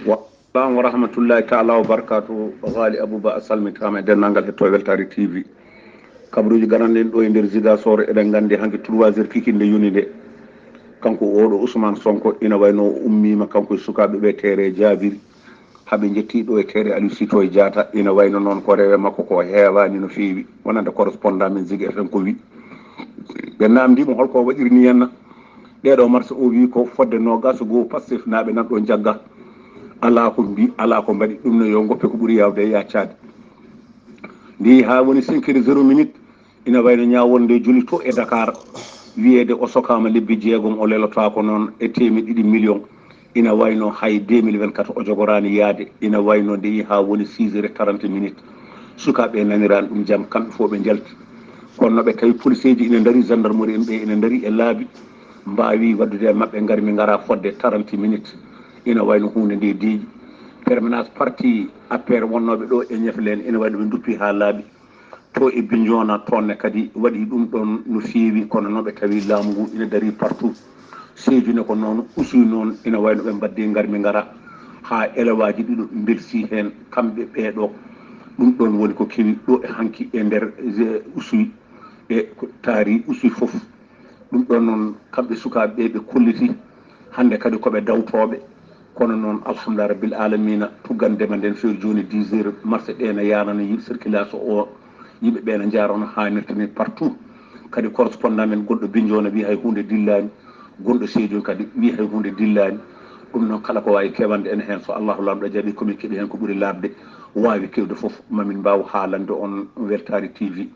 Wa salam wa rahmatullahi taala wa barakatuhu. Ghali Abouba, a salmitaama e denndaangal hettooɓe Weltaare T V. Kabaruuji garanɗe en ɗo e nder Ziguinchor, eɗen nganndi hanki trois heures kikinde yoni nde. Kanko oɗo Ousmane Sonko ina wayno o ummiima, kanko e sukaaɓe ɓe teere jaabiri. Haɓe njetti ɗo e teere Aliou Sitoé Diatta, ina wayno noon ko rewe makko ko heewaani no feewi. Wonande correspondant men Zik F M ko wi. Ɓe naamndii mo holko o waɗiri ni henna. Ɗeɗo mars o wi ko fodde noogas e goo Pastef naaɓe nan ɗo njagga. Alaa ko mbi, alaa ko mbaɗi. Ɗum ne yo ngoppe ko ɓuri yaawde e yaccaade. Ndi haa woni cinq heures zéro minute, ina wayno ñaawol nde joli to e Dakar, wiyeede o sokaama lebbi jeegom, o lelotaako noon e teemeɗɗe ɗiɗi million. Ina wayno hay deux mille vingt-quatre o jogoraani yaade. Ina wayno nde haa woni six heures et quarante minutes. Sukaaɓe naniraani ɗum jam, kamɓe fof ɓe njalti. Kono no ɓe tawi policeeji ina ndari, gendarmerie en ɓe ina ndari e laabi, mbaawi waɗdude e maɓɓe, ngar mi ngara fodde quarante minutes. Ina wayno huunde nde deeƴi. Permanence parti A P R wonnooɓe ɗo e Ñefle en, ina wayno ɓe nduppi haa laaɓi. To e Bignona, toon ne kadi waɗi ɗum ɗoon no feewi, kono noon ɓe tawi laamu ngu ina darii partout. Sédhiou ne ko noon, Oussouye noon, ina wayno ɓe mbaɗdi ngar mi ngara haa elewaaji ɗiɗo mbelsi heen, kamɓe ɓee ɗo. Ɗum ɗoon woni ko kewi ɗo e hanki e nder, eh, Oussouye, e ko taari Oussouye fof. Ɗum ɗoon noon, kamɓe sukaaɓe ɓe, ɓe kolliti hannde kadi ko ɓe dawtooɓe. Kono noon, alhamdulillah rabbil alamina, tuggandema nden feere jooni dix heures, marché ɗe ne yaarana yimɓe, circulation o, yimɓe ɓe ne njaarana haa nirtani partout. Kadi correspondant men gonɗo Binnjoona wiyi hay huunde dillaani, gonɗo Sédhiou kadi wiyi hay huunde dillaani. Ɗum noon kala ko waawi kewande en heen, so Allahu Laamɗo jaɓii, ko min keɓi heen ko ɓuri laaɓde, waawi kewde fof, ma min mbaaw haalande on Weltaare T V.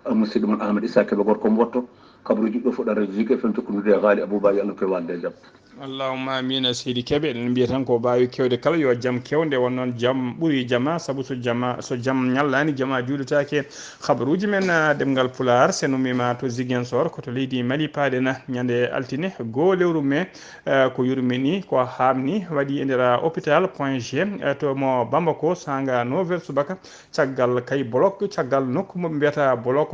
Musidɗo mon Ahmed Issa Kebe, gorko Mbootto, kabaruuji ɗo fuɗɗa radio Zik F M tokkondirde e Haali Abouba, yo Allah ko waalde e jam. Allahumma amiin, seydi Kebe. Eɗen mbiya tan ko baawi kewde kala, yo jam kew, nde won noon jam ɓuri jama, sabu so jama, so jam ñallaani, jama juuletaake. Habaruuji men, ah, ɗemngal Pulaar, sen ummiima to Ziguinchor, ko to leydi Mali paaɗen, ñande altine, goo lewru mee, eh, ko yurmini, ko haamni, waɗi e nder, ah, hôpital Point G, eh, to mo Bamako, saanga neuf heures subaka, caggal kay bolok, caggal nokku mo ɓe mbiyata bolok,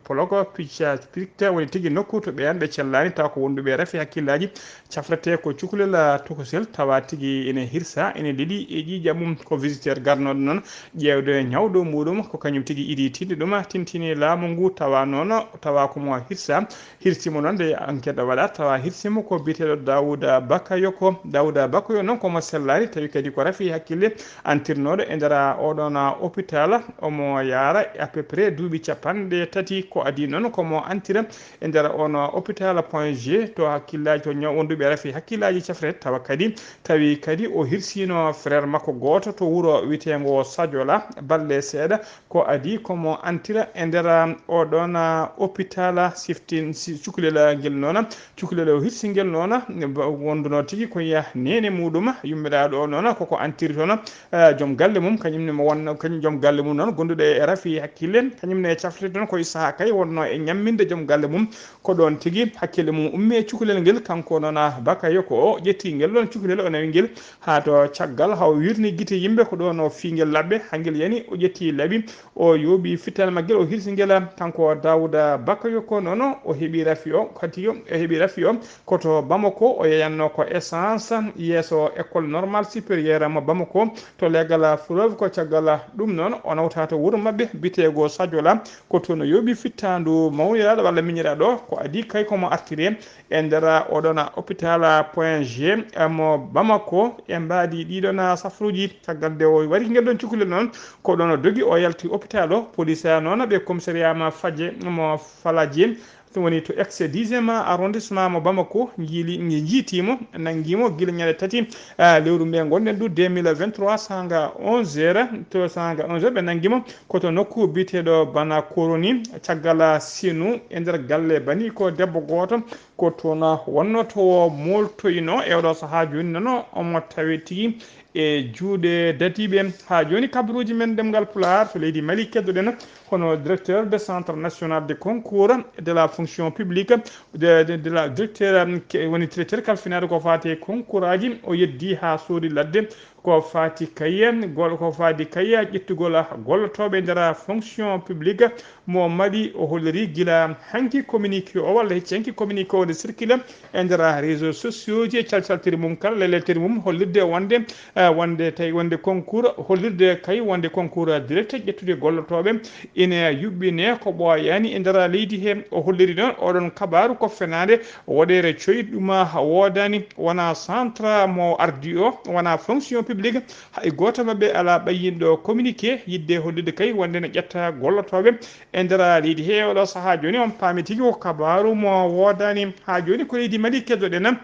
bolok picca, picca woni tigi nokku to ɓeen ɓe cellaani, taw ko wonduɓe rafi hakkillaaji. Cafrete ko cukalel tokosel, tawa tigi ene hirsa, ene leli e ƴiiƴam mum. Ko visiteur garnooɗo noon ƴeewde ñawɗo muuɗum, ko kañum tigi idi tinde ɗum, tintini laamu ngu, tawa noon, tawa ko mo hirsa, hirsimo noon nde enquête waɗa, tawa hirsimo ko biyeteeɗo Daouda Bakayoko. Daouda Bakayo noon ko mo sellaani, tawi kadi ko rafi hakkille antirnooɗo e nder oɗon hôpital. Omo yaara à peu près duuɓi capanɗe tati, ko adii noon ko mo antira e nder on hôpital Point G to hakkillaaji, to ñaw wonduɓe rafi hakkillaaji cafre, tawa kadi, tawi kadi o hirsino frère makko gooto to wuro witeengo Sadiola, balle seeɗa ko adii ko mo antira e nder, um, oɗon, uh, hôpital siftin, si, cukalel ngel noon, cukalel o hirsi ngel noon, ba, wonduno tigi ko ya nene muuɗum, yummiraaɗo o noon koko antiri toon, uh, joom galle mum, kañum ne mo wonno, kañum joom galle mum noon gonduɗo e rafi hakkille, kañum ne cafrete toon koye sahaa kay wonno e ñamminde joom galle mum. Ko ɗoon tigi hakkille mum ummi e cukalel ngel, kanko noon, ah, Bakayoko o ƴetti ngel ɗoon cukalel, o nawi ngel haa to caggal, haa o wirni gite yimɓe, ko ɗoon o fii ngel laɓɓe, haa ngel yani, o ƴetti laɓi, o yooɓi fittaandu maggel, o hirsi ngel, kanko Daouda Bakayoko noon, o heɓi rafi o, kadi o heɓi rafi o, ko to Bamako, o yeyanno ko essence, yeeso école normale supérieure mo Bamako, to leegal Fleuve, ko caggal ɗum noon, o nawta to wuro maɓɓe, biteego Sadiola, ko toon o yooɓi fittaandu mawniraaɗo walla miñiraaɗo, ko adii kay ko mo artiri e nder oɗon hôpital Point G mo Bamako e mbaadi ɗiɗon safruuji. Caggal nde o wari ngel ɗoon cukalel noon, ko ɗoon o dogi o yalti hôpital o. Police noon ɓe commissariat ma Fadje mo Faladje, ɗum woni to ex dixième arrondissement mo Bamako, njiili, njiitiimo, nanngiimo gila ñande tati, ah, lewru ndu ngonɗen ndu deux mille vingt-trois, saanga onze heures, to saanga onze heures ɓe nanngiimo. Ko to nokku biyeteeɗo Bana Koroni, caggal senu e nder galle bani ko debbo gooto, ko toon wonnotoo mooltoyno e oɗo sahaa jooni noon, omo tawe tigi e juuɗe dadiiɓe. Haa jooni kabaruuji men ɗemngal Pulaar to leydi Mali keddoɗen, kono directeur de Centre National de Concours de la Fonction Publique, de, de, de la directeur, um, ke-, woni directeur kalfinaaɗo ko faati e concours aji, o yeddi haa soodi ladde ko faati kay, gol-, ko faati kay ƴettugol gollotooɓe nder fonction publique mo Mali. O holliri gila hanki communiqué o, walla hecci hanki communiqué o nde circule e nder réseaux sociaux ji e calcaltiri mum kala, leleltiri mum, hollirde wonde, eh, wonde tawi wonde concours, hollirde kay wonde concours direct ƴettude gollotooɓe ina yuɓɓine ko ɓooyaani e nder leydi he. O holliri noon oɗon kabaaru ko fenaande, woɗeere coyɗi ɗum woodaani, wonaa centre mo ardi o, wonaa fonction publique, hay gooto maɓɓe alaa ɓayyinɗo communiqué yiɗde hollirde kay wonde ne ƴetta gollotooɓe e nder leydi he. Oɗo sahaa jooni on paami tigi ko kabaaru mo woodaani. Haa jooni ko leydi Mali keddoɗen.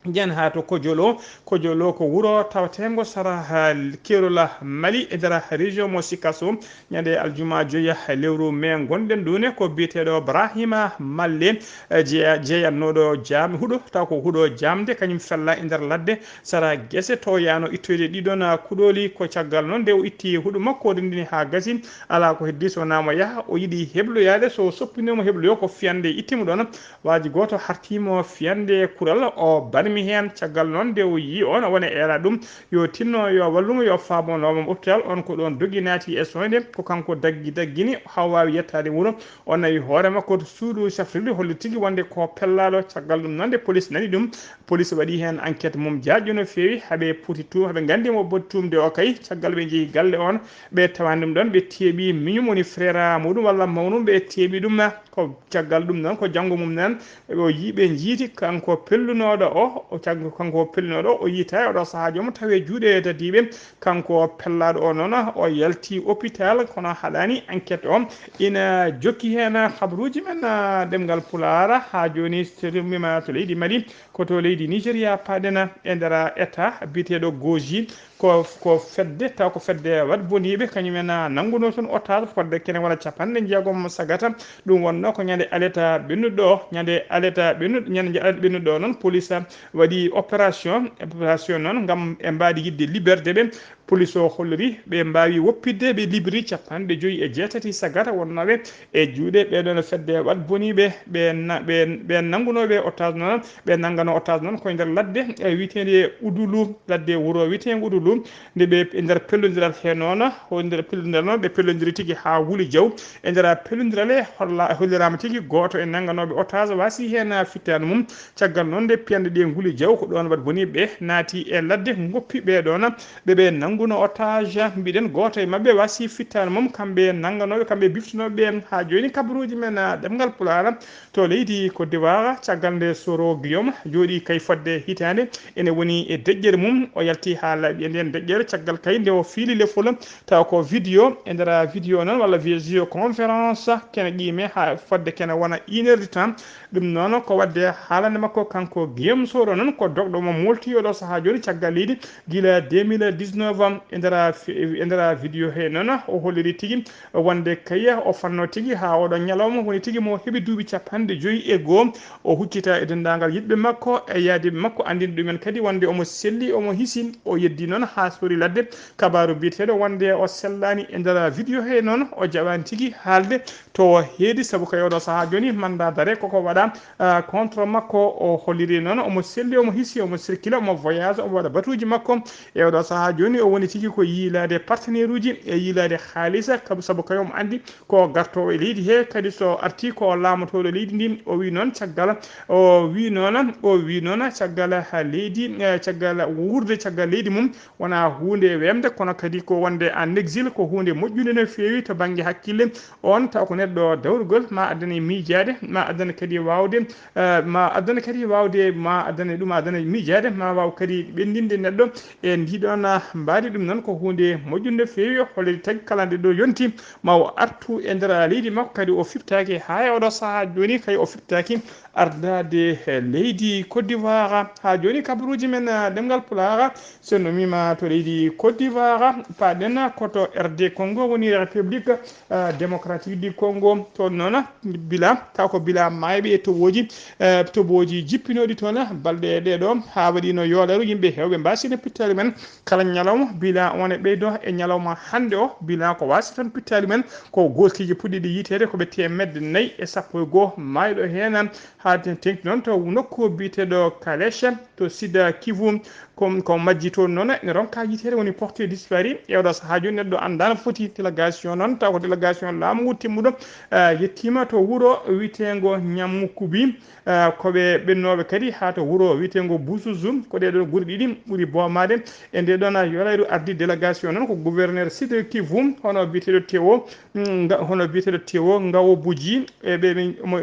Njen haa to Kojolo. Kojolo ko wuro tawateengo sara, ha, keerol Mali e nder région mo Sikasso. Ñande aljuma joya lewru mee ngonɗen ɗum ne, ko biyeteeɗo Brahima Malle, eh, jeya-, jeyannooɗo jaam-, huɗo, taw ko huɗo jaamde, kañum fella e nder ladde sara gese, to yaano ittoyde ɗiɗon kuɗooli. Ko caggal noon nde o itti huɗo makko, o denndini haa gasi, alaa ko heddi so wonaa mo yaha, o yiɗi hebloyaade, so soppinii mo hebloyo ko fiyande itti mo ɗoon. Waaji gooto hartiimo fiyande kural, o barmi heen. Caggal noon nde o yii on wona eera ɗum, yo tinno, yo wallumo, yo faabo noomam hôpital. On ko ɗoon dogi naati e soyde, ko kanko daggi daggini, haa waawi yettaade wuro. O nawi hoore makko to suudu safrirde, holli tigi wonde ko pellaaɗo. Caggal ɗum noon nde police nani ɗum, police waɗi heen enquête mum jaajɗo no feewi, haɓe poti tu-, haɓe nganndi mo boti tuumde o kay. Caggal ɓe njehi galle on, ɓe tawani ɗum ɗoon, ɓe teeɓi miñum woni frère muɗum walla mawɗum, ɓe teeɓi ɗum. Ko caggal ɗum noon, ko janngo mum noon, o yii ɓe njiiti kanko pellunooɗo o, O caggo kanko pellinooɗo, o yiita e oɗo sahaa joom tawi e juuɗe dadiiɓe. Kanko pellaaɗo o noon, o yalti hôpital, kono haɗaani enquête o ina jokki heen. Habruuji men, ah, ɗemngal Pulaar, haa jooni, so rewmima to leydi Mali, ko to leydi Nigéria paaɗen e nder état biyeteeɗo Goji. Ko, ko fedde, taw ko fedde waɗ boniiɓe, kañum en, ah, nanngunoo toon otage fodde kene wona capanɗe jeegom sagata. Ɗum wonnoo ko ñande aleta ɓennuɗo, ñande aleta ɓennuɗo, ñande aleta ɓennuɗo noon, police waɗi opération, opération noon ngam e mbaadi yiɗde liberté ɓe. Police o holliri ɓe mbaawi woppitde ɓe libri capanɗe joyi e jeetati sagata wonnooɓe e juuɗe ɓeɗon fedde waɗ boniiɓe. Ɓe na-, ɓe, ɓe nanngunooɓe otage noon, ɓe nanngano otage noon koye nder ladde, e wiyeteende Udulu, ladde wuro wiyeteende Udulu, nde ɓe e nder pellondiral he noon, o nder pellondiral noon, ɓe pellondiri tigi haa wuli jaw. E nder pellondiral he holla-, holliraama tigi gooto e nannganooɓe otage waasi heen fittaandu mum. Caggal noon nde piyanɗe ɗe nguli jaw, ko ɗoon waɗ boniiɓe naati e ladde, ngoppi ɓe ɗoon, ɓe ɓe nannguno otage. Mbiɗen gooto e maɓɓe waasi fittaandu mum, kamɓe nannganooɓe, kamɓe biftinooɓe ɓe. Haa jooni kabaruuji men, ah, ɗemngal Pulaar, to leydi Côte d'Ivoire, caggal nde Soro Guillaume jooɗi kay fodde hitaande, ene woni e deƴƴere mum. O yalti haa laaɓi e ndeen deƴƴere, caggal kay nde o fiili lefol, taw ko vidéo, e nder vidéo noon walla visioconférence, kene qiime haa fodde kene wona une heure de temps. Ɗum noon ko waɗde haalande makko kanko Guillaume Soro noon, ko dogɗo mo molti oɗo sahaa jooni caggal leydi gila deux mille dix-neuf. E nder fi-, e nder vidéo he noon o holliri tigi wonde kay o fanno tigi haa oɗo ñalawma woni tigi mo heɓi duuɓi capanɗe joyi e goo. O huccita e denndaangal yiɗɓe makko e yaadiiɓe makko, anndina ɗumen kadi wonde omo selli, omo hisi, o yeddi noon haa sori ladde. Kabaaru biyeteeɗo wonde o sellaani e nder vidéo he noon, o jaɓaani tigi haalde to o heedi, sabu kay oɗo sahaa jooni mandat d'arrêt koko waɗa, ah, contre makko. O holliri noon omo selli, omo hisi, omo circule, omo voyage, omo waɗa batuuji makko. E oɗo sahaa jooni o woni tigi ko yiilaade partenaire uji e yiilaade haalisa, kam-, sabu kay omo anndi ko gartoowo e leydi he, kadi so arti ko laamotooɗo leydi ndi. O wi noon caggal, o wi noon, o wi noon caggal, ah, leydi, eh, caggal wuurde caggal leydi mum, wona huunde wemde, kono kadi ko wonde en exil ko huunde moƴƴunde no feewi to bannge hakkille. On taw ko neɗɗo dawrugol, ma addane miijaade, ma addane kadi waawde, eh, ma addane kadi waawde, ma addane ɗum, addane miijaade, ma waaw kadi ɓenndinde neɗɗo. E ndi ɗoon, ah, mbaadi ɗum noon ko huunde moƴƴunde feewi, holliri tagi kala nde ɗo yonti, ma o artu e nder leydi makko, kadi o fiɓtaaki haa e oɗo sahaa jooni, kay o fiɓtaaki ardaade leydi Côte d'Ivoire. Haa jooni kabaruuji men, ah, ɗemngal Pulaar, so en umiima to leydi Côte d'Ivoire, paaɗen ko to R D Congo woni, République, ah, Démocratique du Congo. Toon noon bila, taw ko bila maayɓe e toɓooji, eh, toɓooji jippinooɗi toon balɗe ɗee ɗo, haa waɗiino yoolaaru yimɓe heewɓe mbaasino pittaali men. Kala ñalawma bila on e ɓeydo e ñalawma hannde o, bila ko waasi toon pittaali men ko gooskiiji puɗɗiiɗi yiiteede ko ɓe teemedde nayi e sappo e goo maayɗo heen. Haa ten teŋti noon to nokku biyeteeɗo Kaleche to Sida Kivu, ko, ko majji toon noon ene ronka yiiteede woni porté disparu. E oɗo sahaa jooni neɗɗo anndaano foti. Délégation noon taw ko délégation laamu ngu timmuɗo, eh, yettiima to wuro wiyeteengo Ñamukubi, eh, ko ɓe ɓennooɓe kadi haa to wuro wiyeteengo Buzuzu. Ko ɗee ɗoo gure ɗiɗi ɓuri boomaade e ndee ɗoon yoolaaru. Ardi délégation noon ko gouverneur Sida Kivu, hono biyeteeɗo Tewo, mm, nga-, hono biyeteeɗo Tewo Ngawobuji. E ɓe, ɓe, mo-,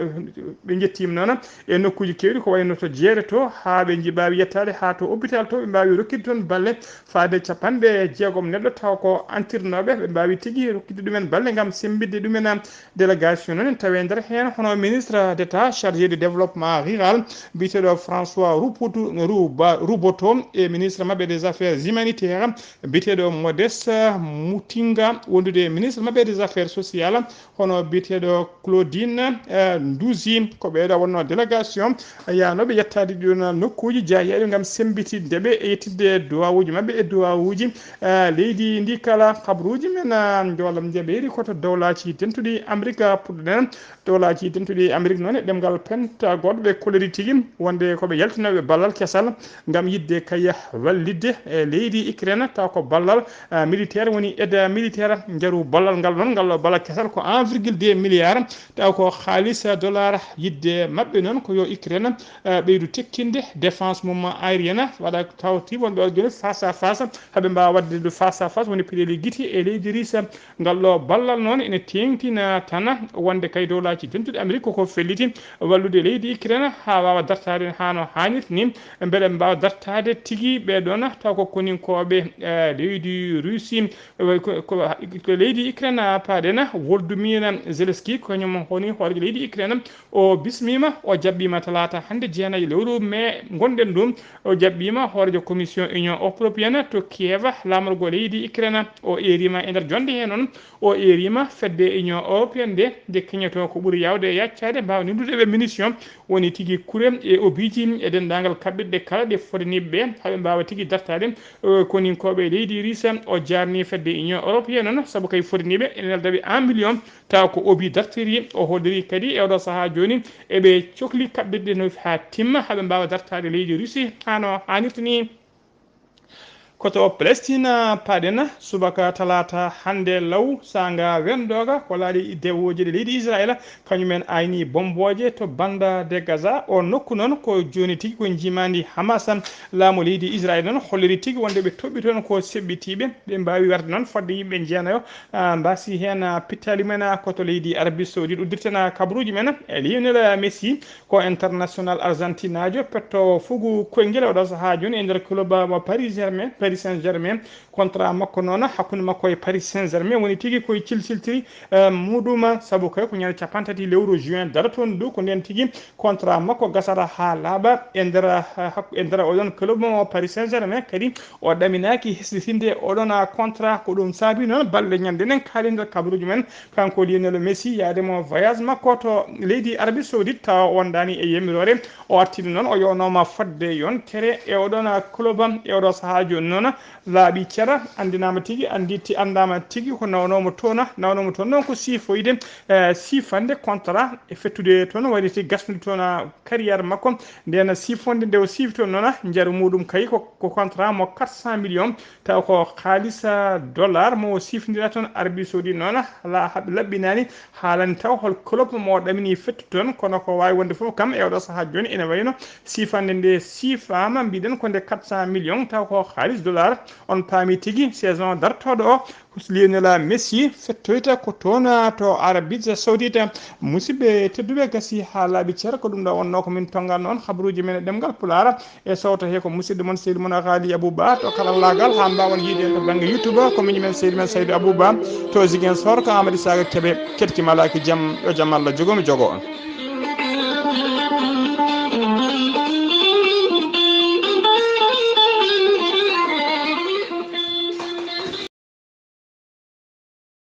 ɓe njettiima noon e nokkuuji keewɗi, ko wayi no to jeere to, haa ɓe nji-, mbaawi yettaade haa to hôpital to, ɓe mbaawi rokkude toon balle faade capanɗe jeegom neɗɗo, taw ko antirnooɓe, ɓe mbaawi tigi rokkude ɗumen balle ngam semmbitde ɗumen. Délégation noon ene tawee nder heen hono ministre d'État chargé du développement rural, biyeteeɗo François Ruputu-, Ruba-, Ruboto, e ministre maɓɓe des affaires humanitaires, biyeteeɗo Modeste Mutinga, wondude e ministre maɓɓe des affaires sociales, hono biyeteeɗo Claudine, eh, Nduzi. Ko ɓeeɗo wonnoo délégation yaanooɓe yettaade ɗiɗon nokkuuji, jaayeeɓe ngam semmbitinde ɓe e yettinde duwawuuji maɓɓe e duwawuuji, eh, leydi ndi kala. Habruuji men, eh, njoolam njaɓeeri ko to Dowlaaji Dentuɗi Amerik puɗɗoɗen. Dowlaaji Dentuɗi Amerik noon e ɗemngal Pentagone ɓe kolliri tigi wonde ko ɓe yaltinooɓe ballal kesal ngam yiɗde kay wallitde e leydi Ukraine, taw ko ballal, eh, militaire woni aide militaire. Njaru ballal ngal noon, ngal ɗo ballal kesal ko un virgule deux milliard, taw ko haalis dollar. Yiɗde maɓɓe noon ko yo Ukraine, eh, ɓeydu tekkinde défense Mum aérienne waɗa tawti wonɓe organise face à face, haɓe mbawa wadde ɗo face à face, woni peɗeli giti e leydi Risa. Ngal ɗo ballal noon ene teeŋtina tan wonde kay dowlaji dentuɗi Amérique koko felliti wallude leydi Ukraine ha wawa dartade hano hannirta ni, beele mbawa dartade tigi ɓe ɗon taw ko koninkooɓe, eh, leydi Russie, eh, ko, ko, ko leydi Ukraine paɗen. Volodymyr Zelensky kañum woni hoorejo leydi Ukraine, o bismima, o jaɓɓima talata hande jeenayi lewru mai gonɗen ɗum. O jaɓɓima hoorejo commission Union européenne to Kiev, lamorgo leydi Ukraine. O erima e nder jonde he noon, o erima fedde Union européenne nde, nde keñoto ko ɓuri yawde e yaccade, mbawa noddude ɓe munition, woni tigi kure e obiji e dendagal kaɓɓirɗe kala ɗe fodaniɓe ɓe, haɓe mbawa tigi dartade, eh, koninkooɓe leydi Risa. O jarni fedde Union européenne noon, saabu kay fodaniɓe ene nelda ɓe en million, taw ko obi dartiri. O holliri kadi e oɗo saha joni eɓe cokli kaɓɓirɗe no ha timma haɓe mbawa dartade leydi Russie hano hannirta ni. Koto Palestine paɗen, subaka talata hande law sanga wendoga ko laali dewoje ɗe leydi Israël, kañumen ayni bomboje to banda de Gaza. O nokku noon ko joni tigi ko jimandi Hamas. Laamu leydi Israël noon holliri tigi wonde ɓe toɓɓi toon ko seɓɓitiɓe, ɓe mbawi warde noon fodde yimɓe jeenayo, ah, mbasi hen, ah, pittali men, ah, koto leydi Arabie Saoudite. Uddirten, ah, kabaruji men e Lionel Messi, ko international argentinajo petto fugu koyngel oɗo saha joni e nder club, ah, mo Paris Germain, Paris Saint-Germain. Contrat makko noon hakkunde makko e Paris Saint-Germain woni tigi koye cilciltiri, eh, muɗum, saabu kay ko ñande capanɗe tati lewru juin dara toon ɗo, ko nden tigi contrat makko gasata ha laaɓa e nder, ah, hak-, e nder oɗon club mo Paris Saint-Germain. Kadi o ɗaminaki hesɗitinde oɗon, ah, contrat, ko ɗum saabi noon balle ñande nen kaali nder kabaruji men kanko Lionel Messi yaade mo voyage makko to leydi Arabie Saoudite, tawa o wondani e yamirore. O artini noon o yownoma fodde yontere e oɗon, ah, club e oɗo saha joni noon. Laaɓi cara, andinama tigi, anditi, andama tigi ko nawnomo toon, nawnomo toon noon ko sifoyde, eh, sifande contrat e fettude toon, waɗi tigi gasnude toon, ah, carrière makko. Nden sifonde nde o sifi toon noon, njaru muɗum kay ko, ko contrat mo quatre cent millions, taw ko haalis, ah, dollar mo o sifindira toon Arabie Saoudite noon, la haɓe laɓɓinani, haalani taw hol club mo o ɗamini fettu toon, kono ko wawi wonde fof kam e oɗo saha joni ene wayno sifande nde sifama, mbiɗen ko nde quatre cent millions, taw ko haalis dollar. On paami tigi saison dartoɗo o, Lionel Messi fettoyta ko toon to Arabie Saoudite. Musidɓe tedduɓe, gasi ha laaɓi cer, ko ɗum ɗo wonno ko min tongal noon habaruji men e ɗemgal Pulaar. E sawto he ko musidɗo mon sehil mon Ghali Abou Ba to karallagal, ha mbawen yiide en to banggue YouTube ko miñum en sehil men Saydou Abou Ba. To Ziguinchor ko Amadou Isaga Kébé. Keɗki malaki jam, yo jam Allah jogomi jogo on.